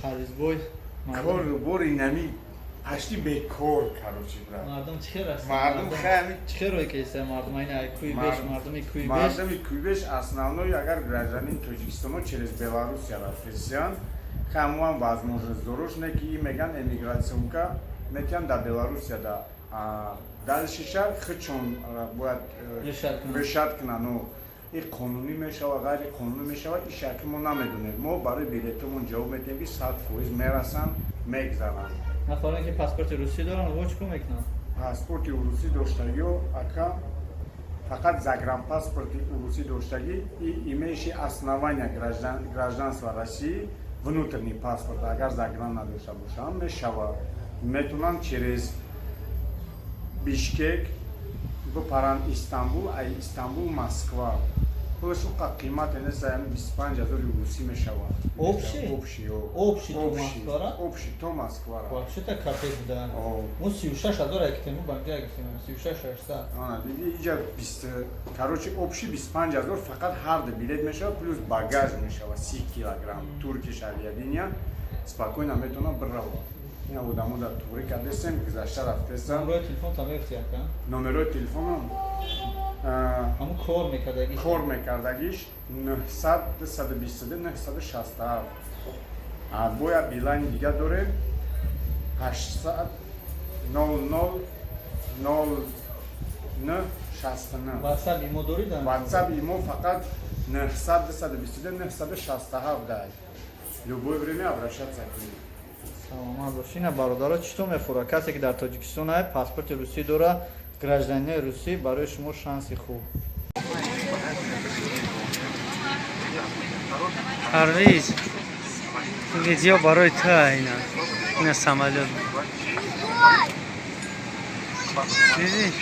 Парвизбой. Кору бори нами почти бекор, короче, брат. Мардум чӣ хел аст? Мардум хеле. Чӣ хел рой кеста мардум, айн ай Куйбеш, мардуми Куйбеш? Мардуми Куйбеш основной, агар гражданин Тоҷикистоно через Белоруссия рафтесиян, ҳамуам возможность дорош не, ки и меган эмиграционка метиҳан дар Белоруссия, да дальше ша хичон бояд решать кунанд. И қонунӣ мешава, ғайриқонунӣ мешава, и шакли мо намедонем. Мо барои билетомон ҷавоб медиҳем, ки 100% мерасанд, мегзаранд. Нафароне, ки паспорти русӣ доранд, во чӣ кор мекунанд? Паспорти русӣ доштагиё, ака, фақат загранпаспорти урусӣ доштагӣ и имеющий основания гражданства России, внутренний паспорт, агар загран надошта бошанд, мешава, метавонанд через Бишкек бипаранд Истанбул, ай Истанбул Москва. Пулаш уқа қимате нест, ами 25 000 русӣ мешавад. Общий? Общий. Общий то Москвара? Общий то Москвара. Вообще-то капец, да. Мо 36 000 акитему банҷа гирифтем, 36 600. Ана, диди, иҷа бист, короче, общий 25 000 фақат ҳар ду билет мешавад, плюс багаж мешавад 30 килограмм. Туркиш Авиалиния спокойно метавонад биравад. Ина одамо дар туғрӣ кардесем, гузашта рафтесам. Номерои телефон та мефти, ака? Номерои телефоном? Ҳамун кор мекардагиш. Кор мекардагиш 900 222 967. Боя Билайни дига дорем, 800 00 09 69. WhatsApp, имо дорӣ да? WhatsApp, имо фақат 900 222 967 дай. Любое время обращаться к ним. Саломат бош. Ина, бародаро, чӣ то мефура? Касе ки дар Тоҷикистон ай, паспорти русӣ дора, гражданини русӣ, барои шумо шанси хуб. Парвиз, видео барои ту. Ина, ина самолёт диди.